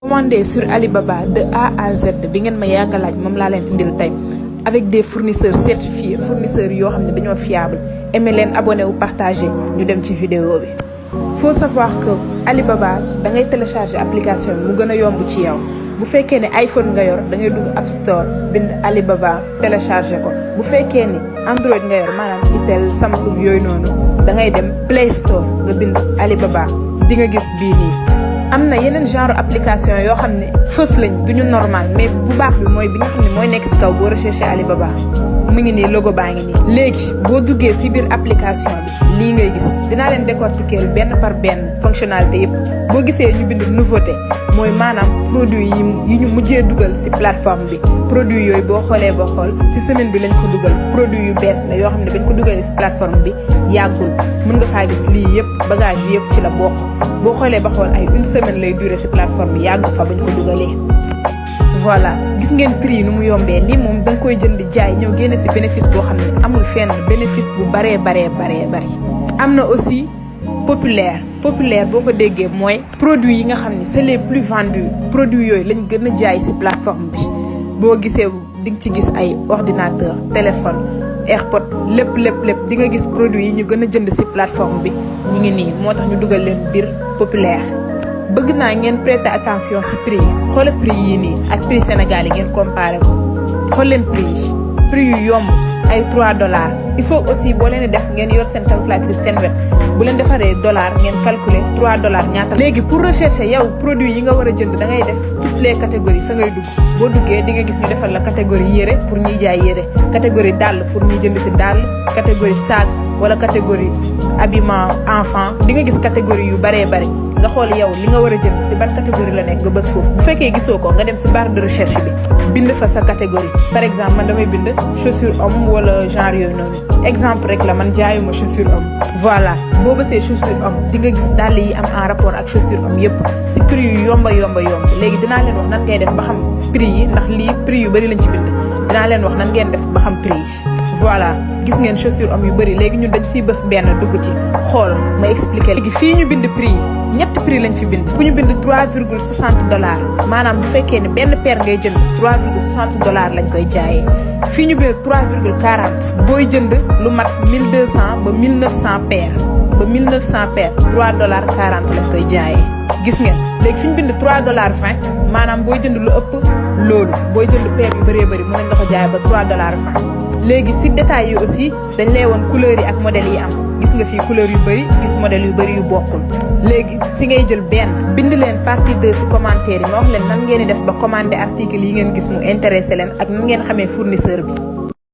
Commandé sur Alibaba de A à Z bi ngeen ma yàgg a laaj moom laa leen indil tey avec des fournisseurs certifiés fournisseurs yoo xam ne dañoo fiable aimé leen abonné wu partagé ñu dem ci vidéo bi. faut savoir que Alibaba da ngay télécharger application bi mu gën a yomb ci yow bu fekkee ne iPhone nga yor da ngay dugg App Store bind Alibaba télécharger ko bu fekkee ni Android nga yor maanaam Itel Samsung yooyu noonu da ngay dem Play Store nga bind Alibaba di nga gis bii nii. am na yeneen genre application yoo xam ne fës lañ duñu normal mais bu baax bi mooy bi nga xam ne mooy nekk si kaw boo recherché Alibaba mu ngi nii logo baa ngi nii. léegi boo duggee si biir application bi lii ngay gis dinaa leen décortiquer benn par benn fonctionnalité yëpp boo gisee ñu bind nouveauté mooy maanaam produit yi ñu mujjee dugal si plateforme bi produit yooyu boo xoolee ba xool si semaine bi lañ ko dugal produit yu bees la yoo xam ne bañ ko dugalee si plateforme bi yàggul mën nga faa gis lii yëpp bagage yi yëpp ci la bokk boo xoolee ba xool ay une semaine lay durer si plateforme bi yàggu fa bañ ko dugalee. voilà gis ngeen prix yi nu mu yombee lii moom da nga koy jënd jaay ñëw génne si bénéfice boo xam ne amul fenn bénéfice bu baree bari. am na aussi populaire boo ko déggee mooy produit yi nga xam ne c'est les plus vendus produits yooyu lañ gën a jaay si plateforme bi boo gisee di nga ci gis ay ordinateur téléphone AirPod lépp di nga gis produit yi ñu gën a jënd si plateforme bi ñu ngi nii moo tax ñu dugal leen biir populaire. bëgg naa ngeen prêter attention ci prix yi xoolal prix yii nii ak prix Sénégal yi ngeen comparé ko xool leen prix yu yomb ay $3 il faut aussi boo leen di def ngeen yor seen calculatrice seen wet bu leen defaree dollar ngeen calculer $3 ñaata. léegi pour rechercher yow produit yi nga war a jënd da ngay def toutes les catégories fa ngay dugg boo duggee di nga gis ñu defal la catégorie yére pour ñuy jaay yére catégorie dàll pour ñuy jënd ci dàll catégorie sac wala catégorie habillement enfant di nga gis catégorie yu bari nga xool yow li nga war a jënd ci ban catégorie la nekk nga bës foofu bu fekkee gisoo ko nga dem ci barre de recherche bi bind fa sa catégorie par exemple man damay bind chaussure homme wala genre yooyu noonu exemple rek la man jaayuma chaussure homme. voilà boo bësee chaussure homme di nga gis dàll yi am en rapport ak chaussure homme yépp ci prix yu yomba léegi dinaa leen wax nan ngay def ba xam prix yi ndax lii prix yu bari lañ ci bind dinaa leen wax nan ngeen def ba xam prix yi. voilà gis ngeen chaussure homme yu bari léegi ñun dañ ciy bës benn dugg ci xool ma expliquer léegi fii ñu bind prix yi ñetti prix lañ fi bind bu ñu bind $3,60 maanaam bu fekkee ne benn paire ngay jënd $3,60 lañ koy jaayee fii ñu bind $3,40 booy jënd lu mat 1200 ba 1900 paire ba 1900 paire $3,40 lañ koy jaayee gis ngeen léegi fi ñu bind $3,20 maanaam booy jënd lu ëpp loolu booy jënd paire yu bëree bëri mën nañ la ko jaayee ba $3,20 léegi ci détails yi aussi dañ lay woon couleurs yi ak modèles yi am gis nga fii couleur yu bëri gis modèle yu bëri yu bokkul léegi si ngay jël benn bind leen partie 2 si commentaire yi ma wax leen nan ngeen di def ba commander article yi ngeen gis mu intéressé leen ak nan ngeen xamee fournisseur bi